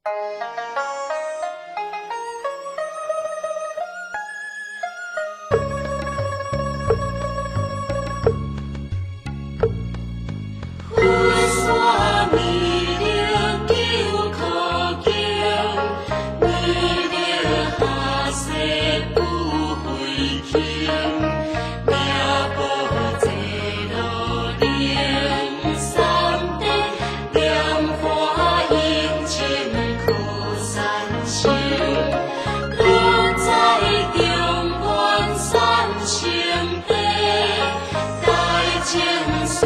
佛山弥勒救苦经，弥勒下世不悔轻，命薄坐落灵山顶，莲花映青靠山生，落在中原三圣地，大正四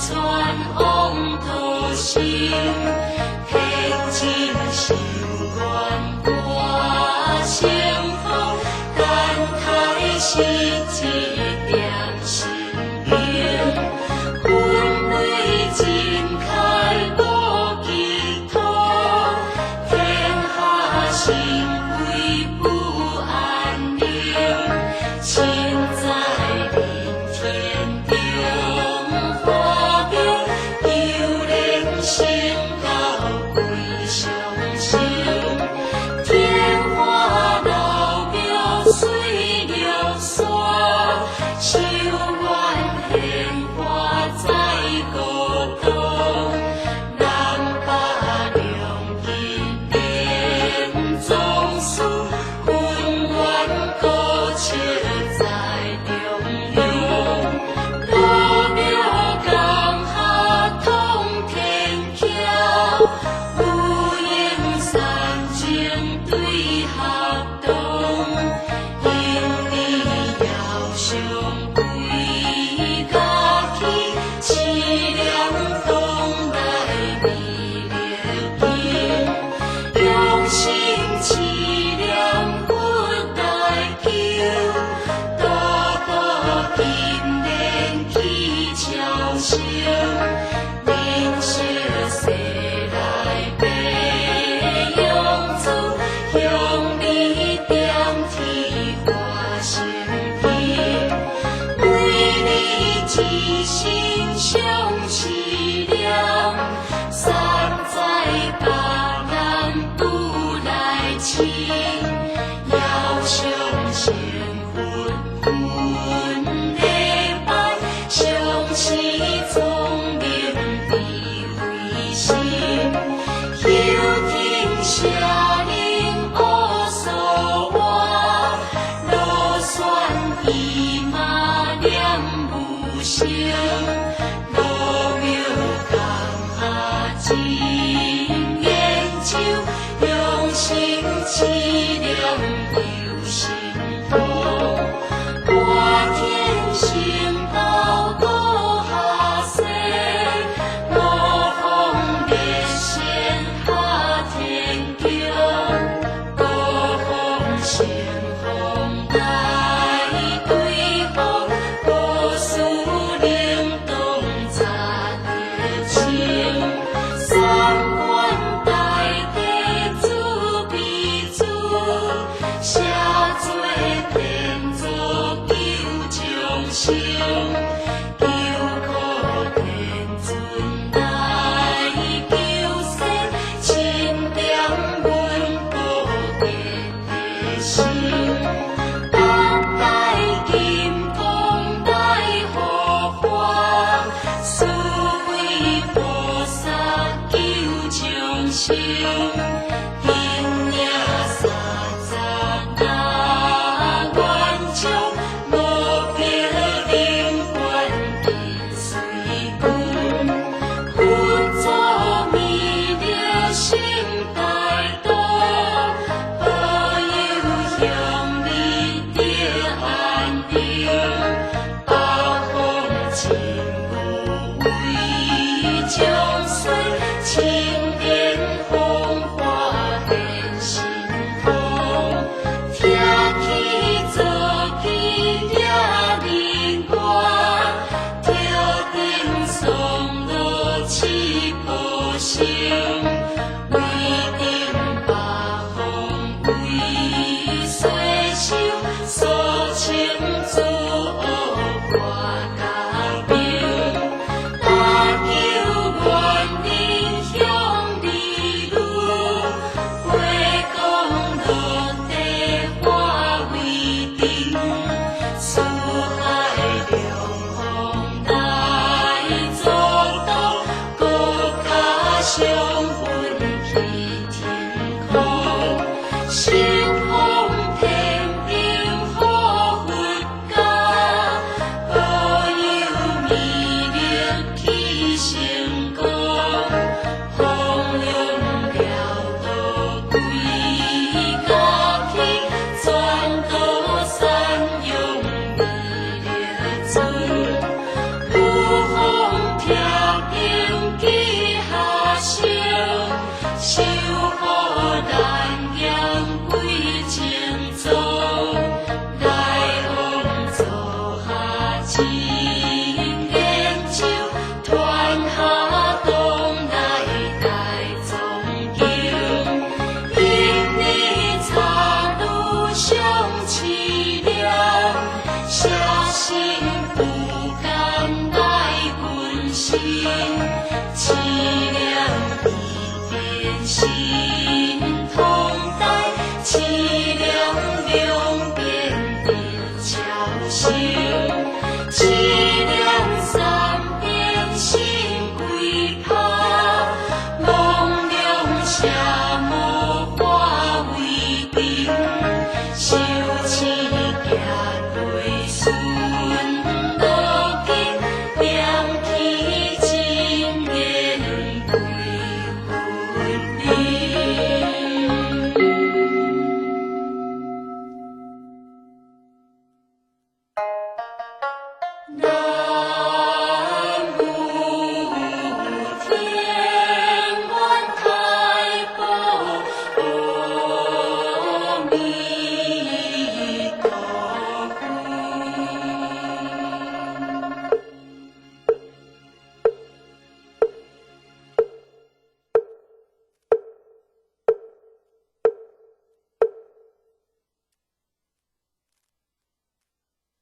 川王土生，天真修愿大成佛，等待时一点心灵，分位真开无其土，天下神归不安宁，身在人天中华庙，犹能成道归上生，天花老庙水了山，修愿显化在国土，南北两极变宗师，本愿古迹在中央，老庙江下通天桥，有缘三经对合同，因你遥上归家去，凄凉东来弥勒经，用心凄凉佛来求，渡过金莲去超生，人生世来白杨子，向你点天化成经，为你一心相思念，三载八难不来亲，遥相成佛分礼拜，相思聪明智慧心，休听舍人乌苏话，螺旋伊嘛念无声，老庙江下真研究，用心凄凉又心痛，我天成道渡下世，五方列仙下天宫，高峰乘风来对付，无事灵动杂得清，三观大地主悲主，写做天作救众生，求苦天尊来救世，钦点文宝得地心，八大金刚来护法，四位菩萨救众生，天影三十那愿将，无别灵愿跟随军，佛祖弥勒成大道，保佑乡里得安宁，八方真不为众生，钦点风华现神通，听起做起惹人愿，挑顶松罗七宝生，为顶八方为岁寿，所称诸恶挂家兵，大求愿人向你路，上分去天空，十方天顶护佛家，保佑弥勒去成功，风量了度归家去，全都赞扬弥勒尊。五方徛顶记下生，守护难行归正宗，来往座下真研究，传下东来大藏经，一年插女上凄凉，写生不甘来阮心，凄凉一边心痛待，凄凉两边的悄声，凄凉三边心归拍，梦中邪魔化为尘，受气行过顺路径，念起真言归佛灵。南無天願太保阿彌